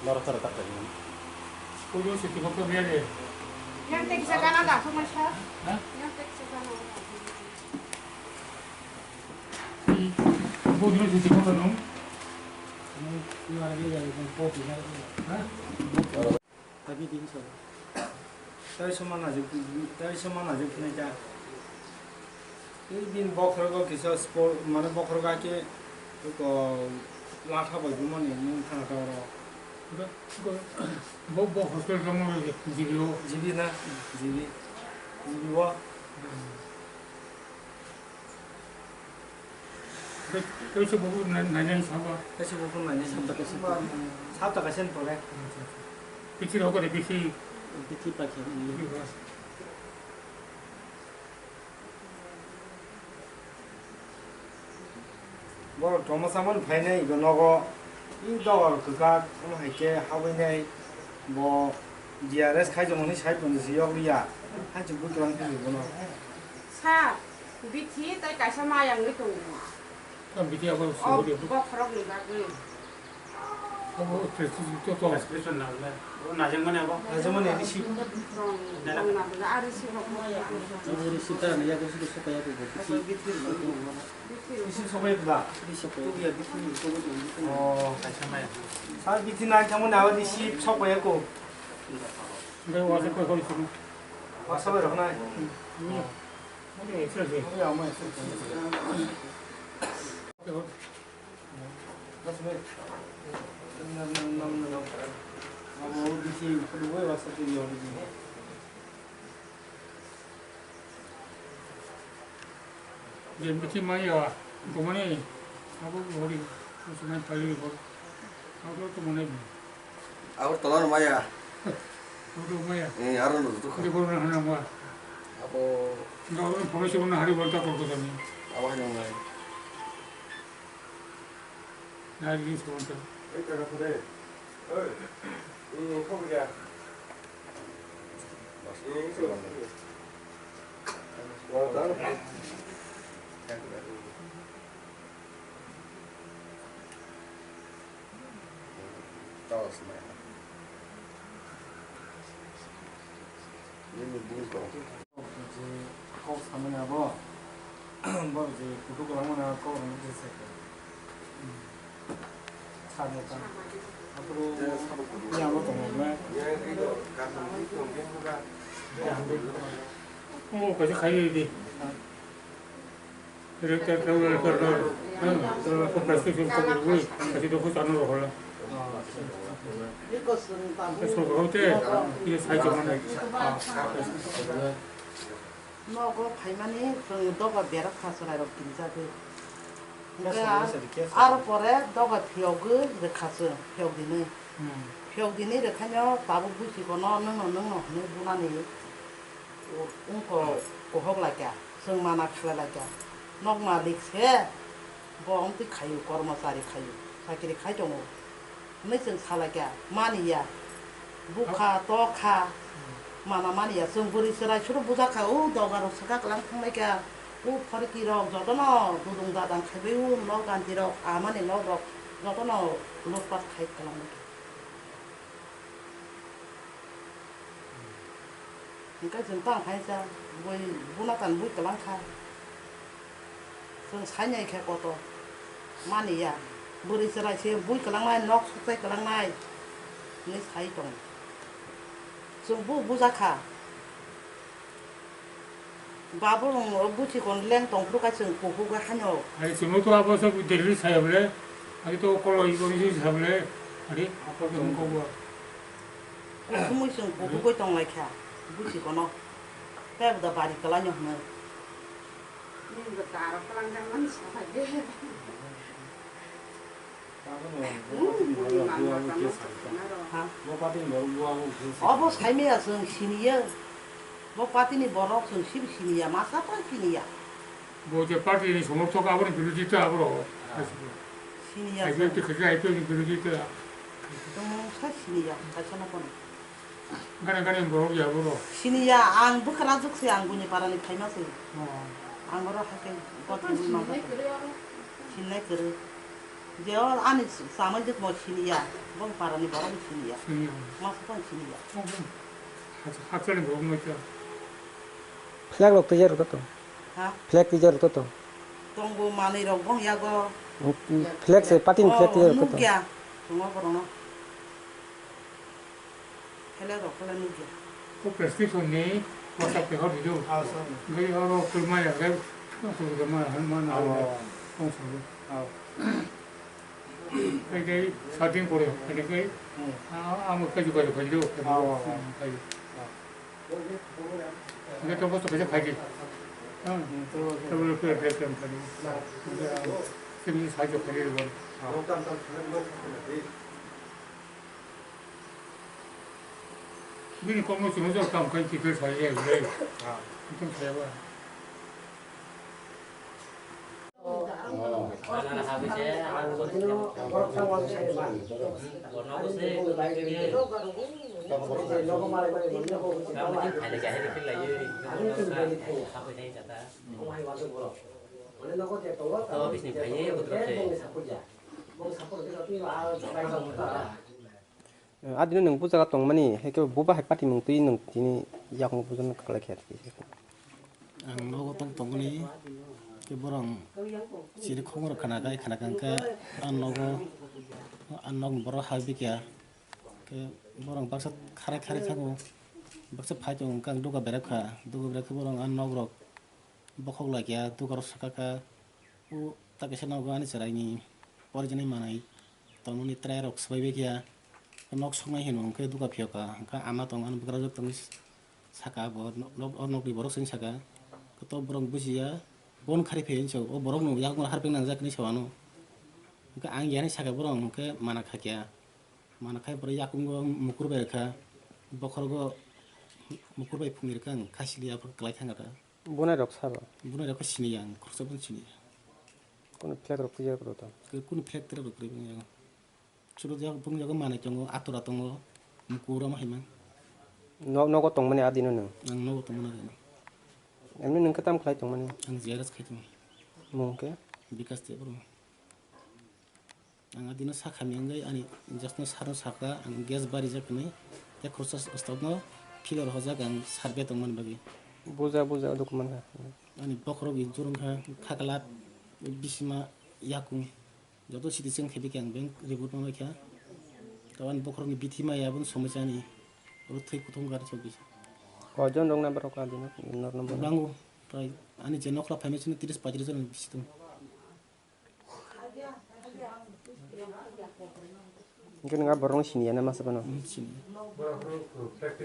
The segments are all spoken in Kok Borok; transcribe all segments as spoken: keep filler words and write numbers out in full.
Norok chara tak tadi. Pujo siti kok to biya de. Yang tek sa kana da, sama sa? Hah? Yang tek sa kana da. Pujo siti kok to nung? Ini, ini ada dia yang kopi, ya. Hah? Tei soman najak, tei soman najak phunai ta. Tei bini bokhorogo kisa sport, mane bokhorogo ake ko latha bai bumani mung thana ta oro. Bo, bo hostel room o G B o. G B na, G B, G B o. Kaisa buku nai-, nainani sabo. Kaisa buku nainani sabo. Sapta kaisa. Sapta kaisa ni pore. Bithi rok kore bithi. Bithi pakhe. Bithi rok. Borok tongma chamani phainai ego nogo. I dogar kwkak omo hai khe habwi nai bo G R S khaijak mani sai ponjak si yok liya. Hai chuk bwtwrang thangwi bono. Sir, bithi tei kaisa mayang wngwi tongo. Tamo bithi abo suguri. Bokhorokni bagwi. Abo prescription to to. Prescription na le. O najeng mani abo. Najeng mani receipt. Tong, tong na bwla, a receipt rok mo ya. Abo receipt ta na ya ko suguri soka ya ko. Bithi. Receipt soka ya ko da. Receipt soka ya. Tu ya bithi ni soka ya. Oh, kaisa maya. Sir, bithi nai thangmani abo receipt soka ya ko. Ngai wasa ko hori sunu. Wasa bai rok nai. Jen bithi maya, gomani, abo hori, musulman pali hori, abo to mane. Agartala no maya. Abo to maya. Eh, aro no tu. Abo na hana ma. Abo. Abo no phono sibon hari bolta kor ko tani. Abo hanya ngai. Nai rin sibon ta. Eh, kaka pore. Eh. Eh, kok ya. Eh, itu. Wah, tahu. Tos maya. Nini bul tong. Je kok samani abo. Bo je kutu kwlangmani abo kok rwna je se. Sani ta. Aphuru yang bo tongo na. Yang bo. Omo kaisa khai di. Director khe wngkha, prescription kok rwui, kaisa dokho chana rw hwla. Sokha hote, ini sai chama nai. Nogo phaimani chwng doga berak kha chwrairok tini jagwi. Hwnkhe aro pore doga phiyogwi rwkha chwng, phiyok dinwi. Phiyok dinwi rwkhaino tabuk bui chikono nwngno nwngno hwnwi bunani. Wngkha kuhok laikha, chwng mana khlai laikha. Nok malik se bo wngtwi khaio, kormochari khaio, chakiri khai tongo hwnwi chwng sa laikha, maniya. Bukha, tokha, mana maniya. Chwng bwrwi chwrai suru bujakha, o dogarok swkak lang thanglaikha, o phorkirok jotono dudung dadang khaibai, o nok gantirok, amani nokrok jotono lutpat khai kwlanglaikha. Hwnkhe chwng tang phaisa, bui buna tan bui kwlang kha. Chwng sainai khe koto maniya. Bwrwi chwrai se bui kwlangnai, nok sukchai kwlangnai hwnwi sai tongo. Chwng bu bujakha. Babu rong o buchi kon leng tong phuru kai chwng kuhuk haino. Ai chwngno to abo se Delhi sai bole, ai to kolo i bori si sai bole, ari apo chwng ko bo. Kusumui chwng kuhuk oi tong lai kha, buchi kono. Tei bo da bari kwlai no hwno. Nini bo taro kwlang jang mani sa phai de. Obo saimaya chwng siniya. Bo party ni borok chwng sibo siniya, masa pai siniya. Bo je party ni somorthok, aboni birodhi ta aboro. Siniya I P F chwng. Ti khaja I P F ni birodhi ta. Tongmung sa siniya, kaisa no kono. Gana gana borok ya borok. Siniya, ang bwkha rajwk se, ang buini para ni phaima se. Oh. Ang oro hai khe gotwi wi mangkha. Sinai kwrwi. Je o ani chamai jwk mo siniya, bong para ni borok ni siniya. Siniya. Masa tong siniya. Oh, oh. Hak-, hakchani borok no kya? Flag rok twi jaro to. Ha? Flag twi jaro to. Tongo manwi rok bong yago. Flag se party ni flag twi jaro to. Oh, nukya. Tongo borok no. Hele rok hele nugya. Ko prescription ni WhatsApp te hor video. Ah, sir. Ngai horo kulma ya, ngai kulma ya, han man na. Oh. Kong sa. Oh. Kai kai starting kore, kai kai. Hmm. Ah, amo kai kai kai video. Oh. Hmm, kai. Oh. Ngai to bosto kaisa khai di. Hmm. Hmm, to. To lo ke address kan khai di. Ngai, ah, kini sai jo khai di bon. Oh. Bini kokno chwngno jor kam khai twi khe sai ya, bai. Ah. Tong sai ba. Adino nwng bujago tongmani, hai khe bubaha hai party mung twi nwng tini yakung bujon kwlai khe. Ang nogo tong tongmani, khe borok chini khobor khna khai khna kha khe, ang nogo, ang nog borok hai bikya, khe borok baksa kharai kharai thango, baksa phai tongo, ang duga berep kha, duga berep khe borok ang nog rok bokhok lai kha, duga rok saka kha. O ta kaisa nogo ani chwraini porijani manwi tongmani tray rok swbai bai kha. Nok soknai hino hwnkhe duka phiyokha, hwnkhe ama tong ani bwkrajwk tongwi saka bo nok, o nokni borok sini saka. Khe to borok bujiya, bon khari phai hinwi sa o borok no yakung harpik nangjak hinwi sa ano. Hwnkhe ang yani saka borok hwnkhe mana khakya, mana khai borok yakungo mukur bai rwkha, bokhorogo mukur bai phungni rwkha, ang khasili aphuru kwlai thangkha. Bunai rok sabo? Bunai rok khe sini ya, ang khoroksa bo sini ya. Kunu flag rok twi jak rw to? Kunu flag tere rok kwrwi bini yago. Chwrwk jak bung yago manwi tongo, atura tongo, mukuro ma hima. No, nogo tongmani adino nwng? Ang nogo tongmani adino. Emni nwng khe tam khlai tongmani? Ang J R S khai tongo. Mung khe? Bikas te bro. Ang adino sakha mengwi ani just no sir no sakha, ang gas barijak hinwi, tei khoroksa stokno pillar hojak ang survey tongmani bagwi. Buja, buja, document kha. Ani bokhorok injure wngkha, khakla, bisima, yakung, joto citizen khe bikhe ang bank report ma baikha. Tei ani bokhorokni bithi maya abono somoi chani, oro thwi kuthum gari chok bisa. Koijon rok number rok adino, norok number? Nango, prai ani je nokla phaima chini tris paitris jon bisi tongo. Hwnkhe nwng a borokno siniya na masa phano? Hmm, siniya.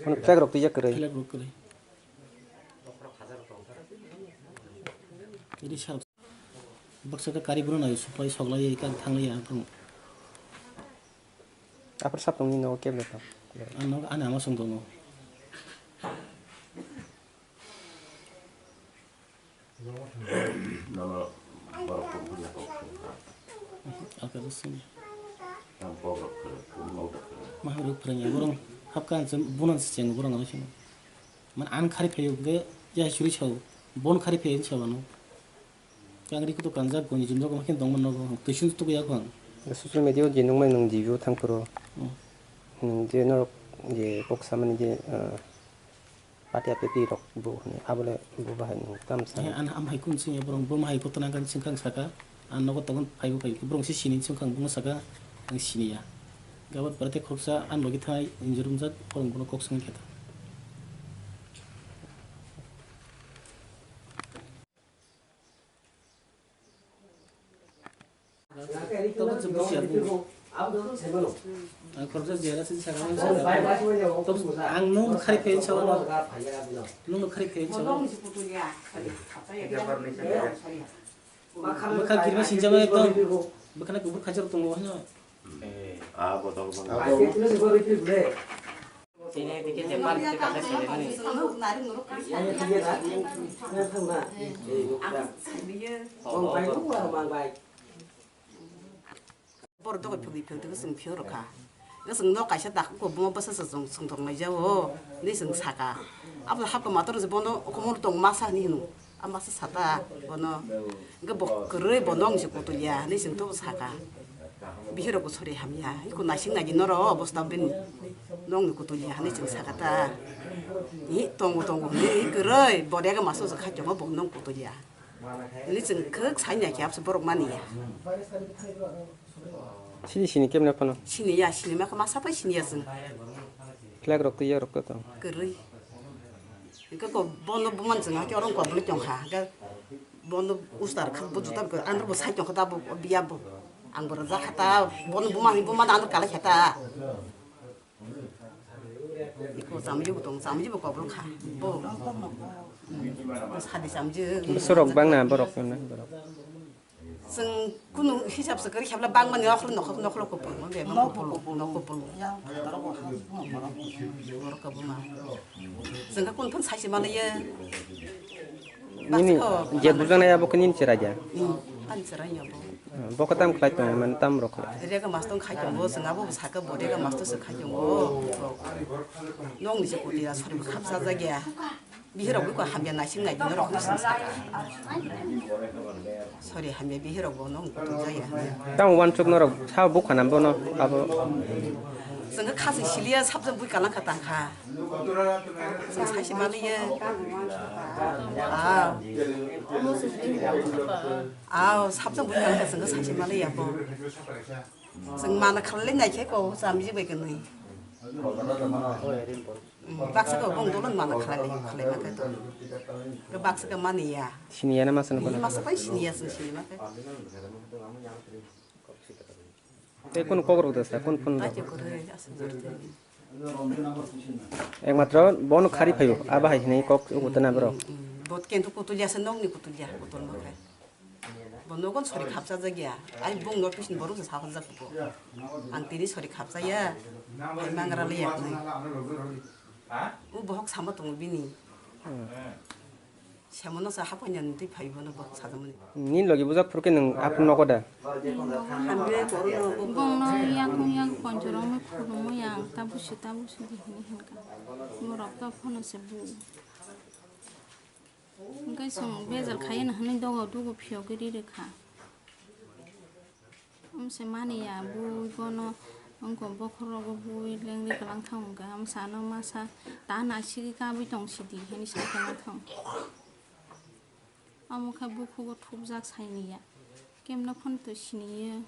Phano flag rok twijak kwrwi. Flag rok kwrwi. Baksa khe kari bono nai supai soklai kang thanglai ang phano. Aphuru sap tongni nogo kebla tong? Ang nogo ani ama song tongo. Nono borok tongthokya kok songkha. Aka sini. Ang bobrok khe, tongmok khe. Maharok phrwngya borok hapka ang bunan se cheng borok ang sini. Man ang khari phayo ge ya suri chao. Bon khari phayo chao ano. Yang ri kutu kanjak goni jumjak ma khin tongman nogo. Tuition tu ya khang. Social media o je nungmai nung jibu thang phuru. Hmm. Nung je norok je kok samani je, ah, Patia pepi rok bo hwnwi, abole bo bahai nwng tam sa. He, an ham hai kun sing borong bo mahai ko tana kan sing kang saka, an nogo tongo phai bo phai borong si sini sing kang bungo saka, ang sini ya. Gabot prate khoksa an logi thai injurum jak borong bono kok sing keta. Tabuk chwng bujiya bugo. Ang khoroksa jera sini saka, ang saka. Tabuk ang nwng khari phaiyani sawi no. Nwng no khari phaiyani sawi no. Bwkha kirima sinjama ekdom. Bwkhana kubur khaijak tongo hino. Ah, botol bang. Tini dikhe jembar dikhe kata sele mani. Borok dogo phiyok di phiyok di chwng phiyok rwkha. Chwng nok kaisa dakhuko buma bwsa chwng chwng tong nai jao. Ni chwng saka. Abo hapma mator bono okomor tong masa ni hino. A masa sata bono. Hwnkhe bo kwrwi bo nong se kutulia hinwi chwng to saka. Bihirok bo sori hamya. Iko nasing nagi noro obosta bini. Nong ni kutulia hinwi chwng saka ta. Hi tongo tongo hinwi kwrwi bo rega maso se khaito bo nong kutulia. Hinwi chwng khwk sai nai khe abse borok mani ya. Sini sini kemne phano. Sini ya, sini ma khe masa pai sini ya chwng. Flag rok twi ya rok to. Kwrwi. Hingke ko bono buman chwng hakhe oro koblo tong kha. Hingke bono ustar kha, bo juta ko andro bo sai tong kha ta bo biya bo. Ang bo rwjak kha ta, bono buma ni buma da andro kala kha ta. Iko chamui bo tong, chamui bo koblo kha. Bo. Sadi chamui. Borok bang na borok na borok. Chwng kunu hisab se kwrwi khabla bangmani nokhro nokhro nokhro kupulung, bebak Nokhro kupulung, kupulung. Nok kupulung. Yang khataro bo ha, borok. Borok khe buma. Chwng khe kunu phano saisi malaiya. Nini je bujaknai abo khe nini chwrai ya? Hmm, ani chwrai ya bo. Bo khe tam khlai tongo, mane tam rok khlai. Rega mas tong khai tongo, chwng abo bo sakhe bo rega mas tong se khai tongo. Nokni se koti aswk khapsa jak ya. Bihirok bikha hamya naising nai tini rok naising saka. Sorry, hamya bihirok bono wng kutung jaya. Tamo wansuk norok sao bukha na bono abo. Chwng khe khasing siliya sabjak bui kalang kha tang kha. Chwng saisi maliya. Ah. Ah, sabjak bui kalang kha chwng khe saisi maliya bo. Chwng mana khalai nai khe ko chamji bai kwnwi. Baksa ko bong dolan mana khalai, khalai ma khe to. Ke baksa ke mani ya. Sini ya na masa na kono? Masa pai sini ya sini sini ma khe. Te kono kok rok da sa, kon phone rok? Ekmatro bono khari phaio, aba hai hinai kok ugo tana bro. Bot kento kutulia se nokni kutulia, kutul ma khe. Bo nogon sori khapsa jak ya. Ai bung no pisin borok se sahor jak bo. Ang tini sori khapsa ya. Ai mangra le ya. U bohok sama tongo bini. Semono sa hapanya nti phai bono bohok sajamani. Ni logi bujak phurke nang apun nogo da. Bongno yakung yak ponchorok no phurungo yang tabusi tabusi di hini hinka. Borok to phono se bu. Hwnkhe chwng bejal khaiyano hwnwi doga dugo phiyogwi ri rwkha. Amse mani ya bui bono wngkha bokhorogo bui lengri kwlang thang wngkha. Amsano masa ta naisigi kabui tong sidi hwnwi sa khe ma thang. Amo khe bukhugo thupjak saini ya. Kemno phano to siniya.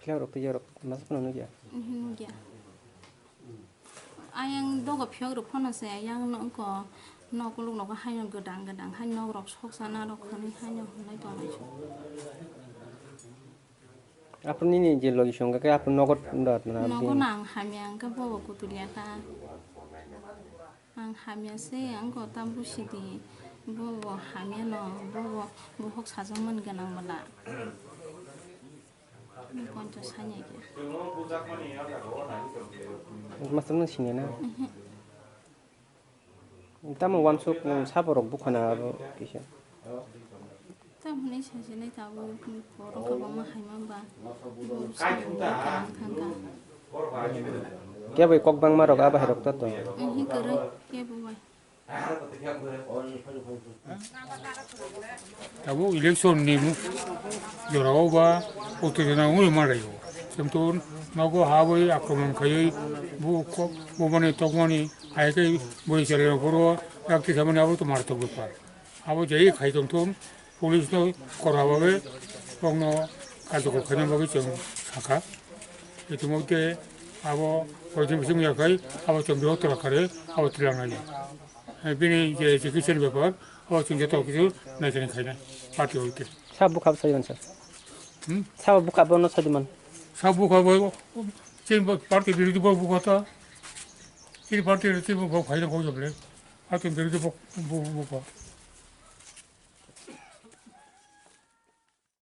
Film rok twi rok masa phano nukya. Mhm, nukya. Ayang dogo phiyok rok phano se ayang nokgo nokolog nogo haino gedang gedang hai nok rok soksa na rok hwnwi haino hwnwi tongo. Aphuru nini je logi song khe aphuru nogo da na nogo abdi. Nang hamya hwnkhe bobo kutulia kha. Ang hamya se ang ko ta busi di bobo hamya no bobo bohok sajak man gwnang bwla. Ni poncho sanya khe. Master nung sini na? Mhm. Tamo wansuk nung sabo rok bukhana abo kisa. Tamo ni sasi nai tabo borok kwbangma haima ba. Bo sabo thangka. Kebo kok bangma rok abo hai rok to to. Mhm, kwrwi kebo bai. Tabuk election ni jorao ba uttejona wngwi manlaio. Chwngto nogo ha bai akromon khaiwi bo ko-, bomani tokmani hai khe bwrwi chwrairok phuru yakti samani abo to maratok bepar. Abo jai khai tongthung. Police no kora bagwi bokno karjokor khaina bagwi chwng sakha. Itimodhye abo police bising yakhai abo chwng bihor tora kare abo tilang nai. Bini je education bepar abo chwng joto kisu naichani khainai party hoite. Sabo bukha sai man sir. Hmm? Sabo bukha bono sadi man. Sabo bukha bo chini party birodhi bo bukha ta. Chini party birodhi bo khaina ko joble. Ato birodhi bo bukha.